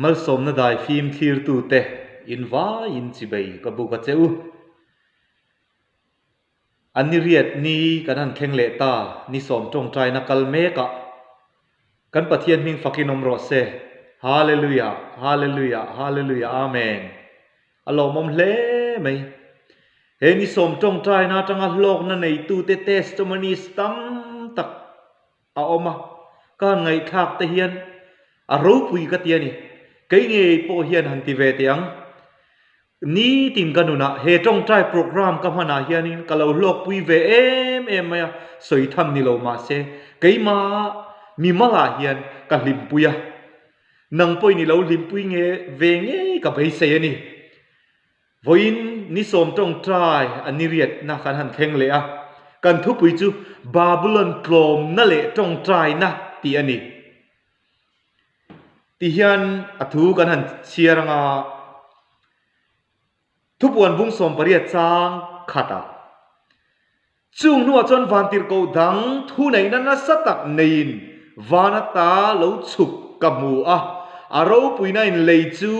Malsawmna dai fim thlirtute in vaiin chibei ka buk a che u. A ni riat ni kan han thleng leh ta, ni sawm tawngtaina kal mekah kan Pathian hming fakin awm rawh se. Hallelujah, Hallelujah, Hallelujah, Amen. A lawmawm hle mai. He ni sawm tawngtaina atanga hlawkna neitute testimonies tam tak a awm a, ka han ngaihthlak te hian a ropui ka ti a ni. Kei ngei pawh hian han ti ve teh ang. Nitin ka nunah he tawngtai program ka hmanah hianin ka lo hlawkpui ve em em mai a, sawi tham ni lo mahse keimah mimalah hian ka hlimpui a, nang pawhin i lo hlimpui nge ve ngei ka beisei a ni. Vawiin ni sawm tawngtai a ni riatna kan han thleng leh a, kan thupui chu Babulon tlawmna leh tawngtaina tih a ni. Tihian a thu kan han chhiar anga thupuan bung 18 chang khatah Chung hnuah chuan vantirhkoh dang thuneihna nasa tak neiin van ata lo chhuk ka hmu a, a ropuina in lei chu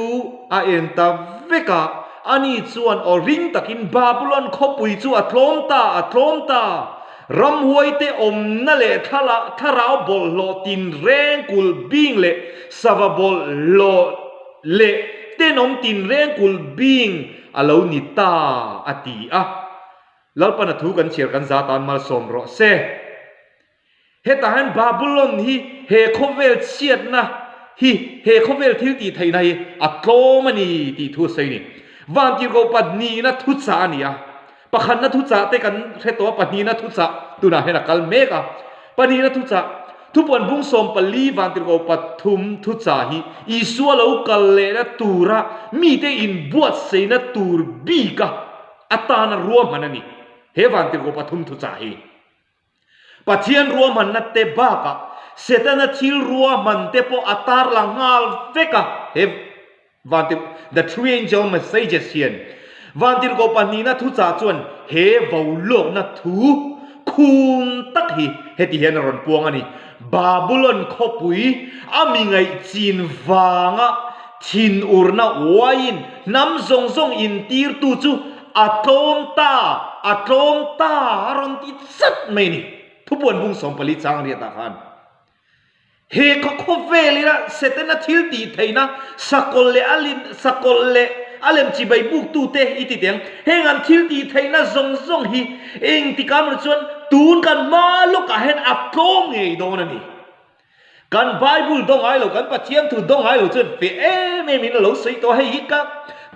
a en ta vek a, ani chuan aw ring takin Babulon khawpui chu a tlawm ta, a tlawm ta! Ramhuaite awmna leh thlarau bawlhhlawh tinreng kulh bing leh sava bawlhhlawh leh tenawm tinreng kulh bing a lo ni ta, a ti a. Lalpan a thu kan chhiar kan za tan malsawm rawh se. Hetah hian Babulon hi he khawvel chhiatna hi, he khawvel thil tih theihna hi a tlawm a ni tih thu a sawi a ni. Vantirhkoh pahnihna thuchah a ni a, pakhatna thuchah te kan hre tawh a, pahnihna thuchah tunah hian a kal mek a. Pahnihna thuchah, Thupuan bung 14 Vantirhkoh pathum thuchah hi Isua lo kal lehna tura mite inbuatsaihna tur bika atana ruahman a ni. He vantirhkoh pathum thuchah hi Pathian ruahmanna te bakah Setana thil ruahman te pawh a tarlang nghal vek a. He vantir The Three Angel Messages hian vantirhkoh pahnihna thuchah chuan he vo lawkna thu khum tak hi heti hian a rawn puang a ni. Babulon khawpui a mi ngaihchin vanga Thinurna uaiin hnam zawng zawng intirtu chu a tlawm ta, a tlawm ta a rawn ti chat mai a ni. Thupuan bung 14 chang riatah khan he khaw khawvel ila Setana thil tih theihna sakawlh leh a lim sakawlh leh a lem chibai buktute i ti teh ang. Heng an thil tih theihna zawng zawng hi engtikah emaw chuan tun kan hma lawkah hian a tlawm ngei dawn a ni. Kan Bible daw ngai lo, kan Pathian thu daw ngai lo chuan feh em em in a lo sawi tawh a, hei hi ka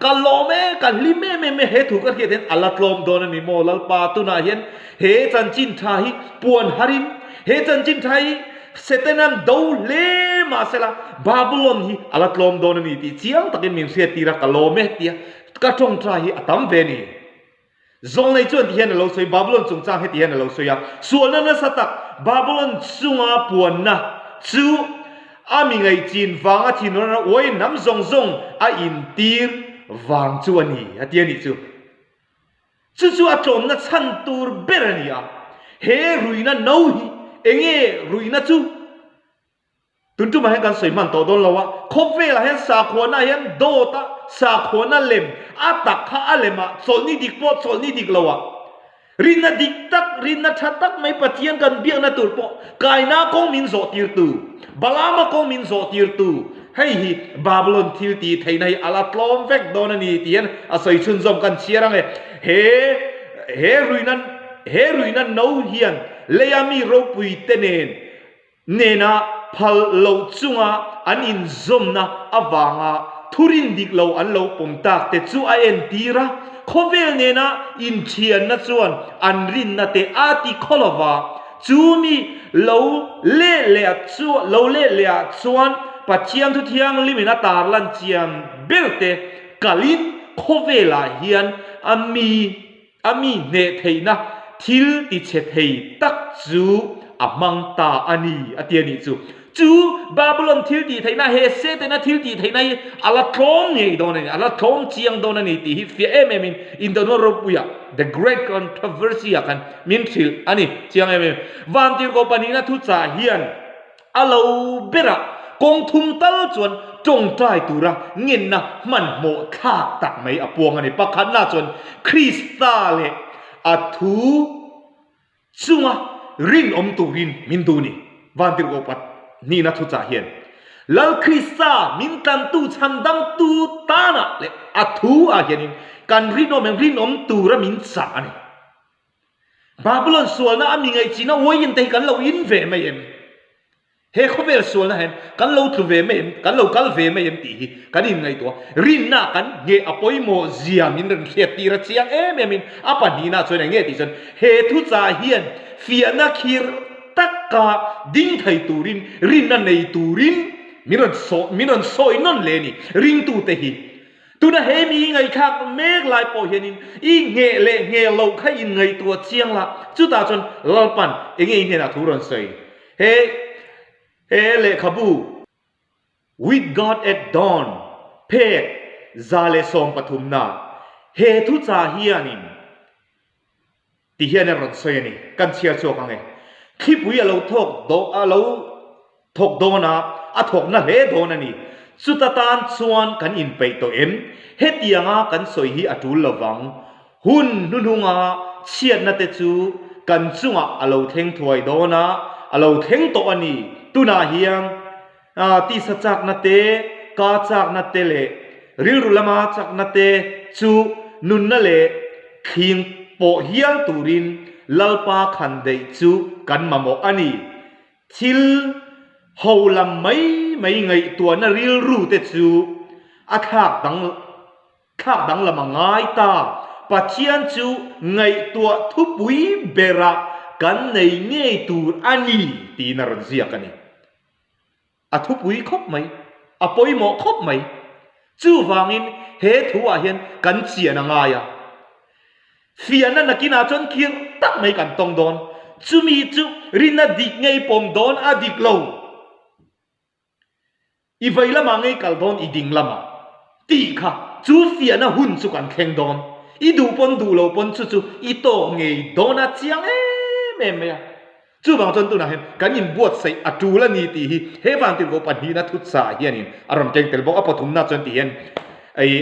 ka lawm e, ka hlim em em e, he thu ka hriat hian a la tlawm dawn a ni maw Lalpa tunah hian he chanchin tha hi puan harin, he chanchin tha hi Setanan do hle mahsela Babylon hi a la tlawm dawn a ni tih chiang takin min hriattir a, ka lawm e tia ka tawngtai hi a tam ve a ni. Zawnglei chuan ti hian a lo sawi, Babulon chungchang heti hian a lo sawi a, Sualna nasa tak Babulon chunga puanna chu a mi ngaihchin vanga thinurna uai hnam zawng zawng a intir vang chu a ni, a ti a nih chu. Chu chu a tlawmna chhan tur ber a ni a, he ruihna no hi enge ruihna chu? Tun tumah hian kan sawi hman tawh dawn lo a, khawvelah hian sakhuana hian dawt a, sakhuana lem a tak kha a lem a, chawlhni dik pawh chawlhni dik lo a, rinna dik tak, rinna tha tak mai Pathian kan biakna tur pawh kaina kawng min zawh tirtu, Balaama kawng min zawh tirtu, hei hi Babylon thil tih theihna hi a la tlawm vek dawn a ni tih hian a sawi chhunzawm kan chhiar ang e. He he ruihna he ruihna no hian leia mi ropuite nen Nena phal loh chunga an inzawmna avanga thurin dik lo an lo pawm tak te chu a entir a, khawvel nena inthianna chuan an rinna te a ti khaw lo va, chu mi lo leh leh chu lo leh leh ah chuan Pathian thu thianghlimin a tarlan chian ber te kalin khawvelah hian a mi A mi hneh theihna thil tichhe thei tak chu a hmang ta a ni, a ti a nih chu. Chu Babylon thil tih theihna, he Setana thil tih theihna hi a la tlawm ngei dawn a ni, a la tlawm chiang dawn a ni tih hi fiah em em in Indonua ropuia The Great Controversy ah khan min hrilh a ni chiang em em. Vantirhkoh pahnihna thuchah hian a lo berah. Kawng thum tal chuan tawngtai tura ngenna hmanhmawh thlak tak mai a puang a ni. Pakhatna chuan Krista leh a thu chunga rinawm turin min duh ni. Vantirhkoh pahnihna thuchah hian Lal Krista min tlantu chhandamtu tanah leh a thu ah hianin kan rinawm em rinawm tura min chah a ni. Babylon sualna a mi ngaihchihna uaiin te hi kan lo in ve mai em? He khawvel sualna hian kan lo tlu ve mai em, kan lo kal ve mai em tih hi kan inngaihtuah. Rinna kan ngheh a pawimawh zia min rawn hriat tir a chiang em em in a pahnihna chuan eng nge tih chuan he thuchah hian fiahna khir taka ding thei turin rinna nei turin min rawn sawi min rawn sawi nawn leh a ni. Ringtute hi tuna he mi ngaihthlak mek lai pawh hianin i ngheh leh ngheh loh kha inngaihtuah chiang la, chutah chuan Lalpan enge i hnenah thu rawn sawi? He he lehkhabu With God at Dawn phek 113 na he thuchah hianin ti hian a rawn sawi a ni. Kan chhiar chhuak ang e. Thlipui a lo thawk a lo thawk dawn a, a thawkna hle dawn a ni. Chuta tan chuan kan inpeih tawh em? Hetianga kan sawi hi a tul lovang. Hun hnuhnunga chhiatna te chu kan chungah a lo thleng thuai dawn a, a lo thleng tawh a ni. Tunah hian tisa chakna te, ka chakna te leh rilru lama chakna te chu nunna leh thling pawh hial turin Lalpa khan daih chu kan mamawh a ni. Thil ho lam mai mai ngaihtuahna rilru te chu a thlak dang Thlak danglam a ngai ta. Pathian chu ngaihtuah thupui berah kan nei ngei tur a ni tiin a rawn ziak a ni. A thupui khawp mai, a pawimawh khawp mai. Chuvangin he thuah hian kan chian a ngai a. Fiahna nakinah chuan khirh tak mai kan tawng dawn. Chumi chu rinna dik ngei pawm dawn a dik lo. I vei lamah ngei kal dawn i ding lamah tih kha chu fiahna hun chu kan thleng dawn. I duh pawn duh lo pawn chu chu i tawk ngei dawn a chiang em em mai a. Chuvang chuan tunah hian kan inbuatsaih a tul a ni tih hi he vantirhkoh pahnihna thutsa hianin a rawn keng tel bawk. A pathumna chuan ti hian ei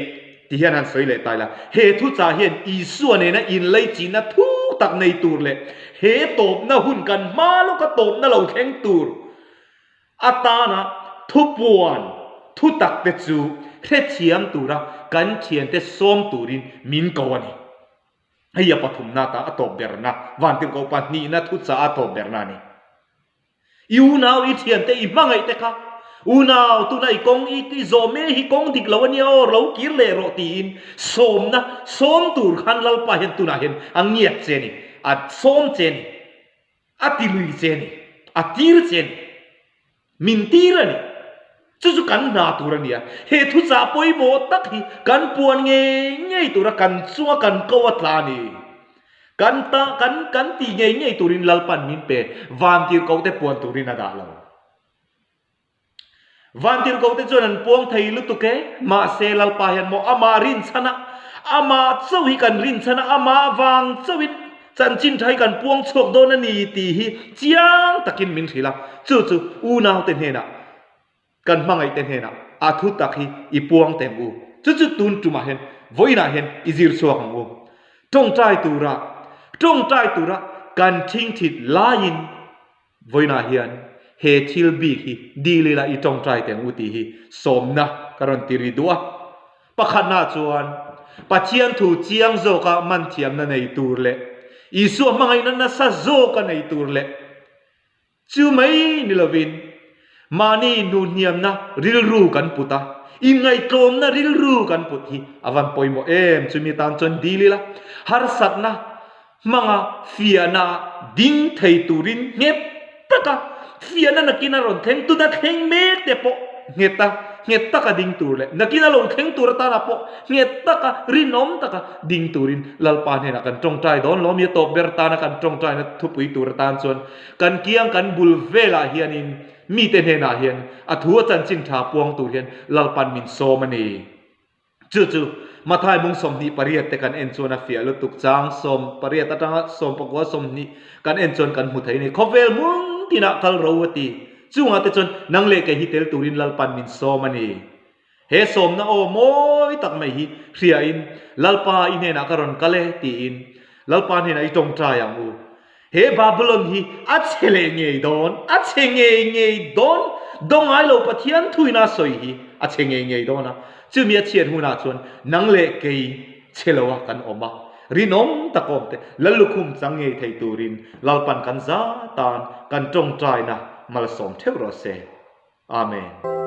ti hian han sawi leh ta ila. He thutsa hian Isua nena inleichihna thuk tak nei tur leh he tawpna hun kan hma lawka tawpna lo thleng tur Atana thupuan thutak te chu hrethiam tura kan thiante sawm turin min ko a ni. Hei a pathumna ta a tawp berna, vantirhkoh pahnihna thuchah a tawp berna a ni. I unau, i thiante, i hmangaih te kha unau tuna i kawng i zawh mek hi kawng dik lo a nia aw, lo kir leh rawh tiin sawmna sawm tur khan Lalpa hian tunah hian a ngiat che a ni, a sawm che a ni. A ti lui che a ni, a tir che a ni, min tir a ni. Chu chu kan hna tur a ni a, he thuchah pawimawh tak hi kan puan ngei ngei tura kan chunga kan ko a tla a ni. Kan ta, kan kan tih ngei ngei turin Lalpan min pe, vantirhkoh te puan turin a dah lo. Vantirhkohte chuan an puang thei lutuk e, mahse Lalpa hian maw amah rinchhan a, amah chauh hi kan rinchhan a, amah vang chauhin chanchin tha hi kan puang chhuak dawn a ni tih hi chiang takin min hrilh a, chu chu unaute hnenah, kan hmangaihte hnenah a thu tak hi i puang teh ang u. Chu chu tun tumah hian vawiinah hian i zir chhuak ang u. Tawngtai tura, tawngtai tura kan thingthit laiin, Vawiinah hian he thil bik hi dil ila i tawngtai teh ang u tih hi sawmna ka rawn ti ri duh a. Pakhatna chuan Pathian thu chiang zawka man thiamna nei tur leh Isua hmangaihna nasa zawka nei tur leh chu mai ni lovin mahni hnuhniamna rilru kan put a, inngaihtlawmna rilru kan put hi a van pawimawh em chumi tan chuan dil ila harsatna Hmanga fiahna ding thei turin nghet taka fiahna nakin a rawn thleng, tuna thleng mek te pawh nghet a, nghet taka ding tur leh nakin a lo thleng tur atana pawh nghet taka rinawm taka ding turin Lalpa hnenah kan tawngtai dawn lo. Mi a tawp ber tana kan tawngtaina thupui tur atan chuan kan kiang kan bul velah hianin mite hnenah hian a thu a chanchin tha puang tur hian Lalpan min sawm a ni. Chu chu Mathai mung 28 te kan en chuan a fiah lutuk chang 18 atanga 19 20 kan en chuan kan hmu thei a ni. Khawvel hmun tinah kal ro a ti. Chungah te chuan nang leh kei hi tel turin Lalpan min sawm a ni. He sawmna aw mawi tak mai hi hriain Lalpa i hnenah ka rawn kal e tiin Lalpa hnenah i tawngtai ang u. He Babylon hi a chhe leh ngei dawn, a chhe ngei ngei dawn, dawng ngai lo Pathian thuina sawi hi a chhe ngei ngei dawn a, chumi a chhiat hunah chuan nang leh kei chhe loa kan awm a, rinawm tak awm te Lallukhum chang ngei thei turin Lalpan kan za tan kan tawngtaina malsawm theuh rawh se. Amen.